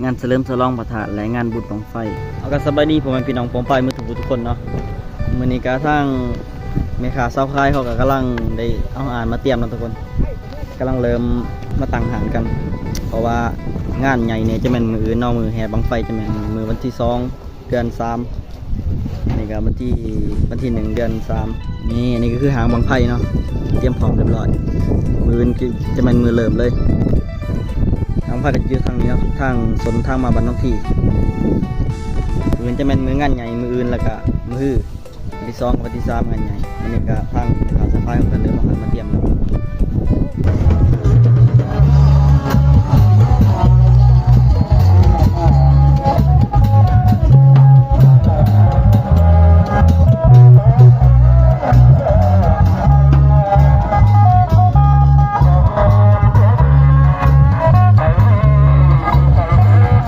ງານສະເຫຼີມສະຫຼອງພະທາດ ແລະ ງານບຸນບັ້ງໄຟ. ເອົາ ກໍສະບາຍດີພໍ່ແມ່ພີ່ນ້ອງປ້ອງປາຍໝົດທຸກຜູ້ທຸກຄົນເນາະ. ມື້ນີ້ກໍທາງແມ່ຄ້າຊາວຂາຍເຂົາກໍກຳລັງໄດ້ເອົາອາຫານມາຕຽມເນາະທຸກຄົນ, ກຳລັງເລີ່ມມາຕັ້ງຮ້ານກັນ ເພາະວ່າງານໃຫຍ່ນີ້ຈະແມ່ນມື້ອື່ນເນາະ, ມື້ແຫ່ບັ້ງໄຟຈະແມ່ນມື້ວັນທີສອງ ເດືອນສາມ. ນີ້ກໍວັນທີ ວັນທີໜຶ່ງ ເດືອນສາມ. ນີ້ ອັນນີ້ກໍຄືຫາງບັ້ງໄຟເນາະ, ຕຽມພ້ອມຮຽບຮ້ອຍ. ມື້ອື່ນກໍຈະແມ່ນມື້ເລີ່ມເລີຍ. ຫາງບັ້ງໄຟກໍຈະຢູ່ທາງນີ້ເນາະ, ທາງສົນທາງມາບ້ານໜອງພີ. ມື້ອື່ນຈະແມ່ນມື້ງານໃຫຍ່, ມື້ອື່ນ ແລ້ວກໍມື້ຮື ວັນທີສອງ ວັນທີສາມ ງານໃຫຍ່. ມື້ນີ້ກໍທາງແມ່ຄ້າຊາວຂາຍເຂົາກໍເລີ່ມເອົາອາຫານມາຕຽມແລ້ວ. ອ່າ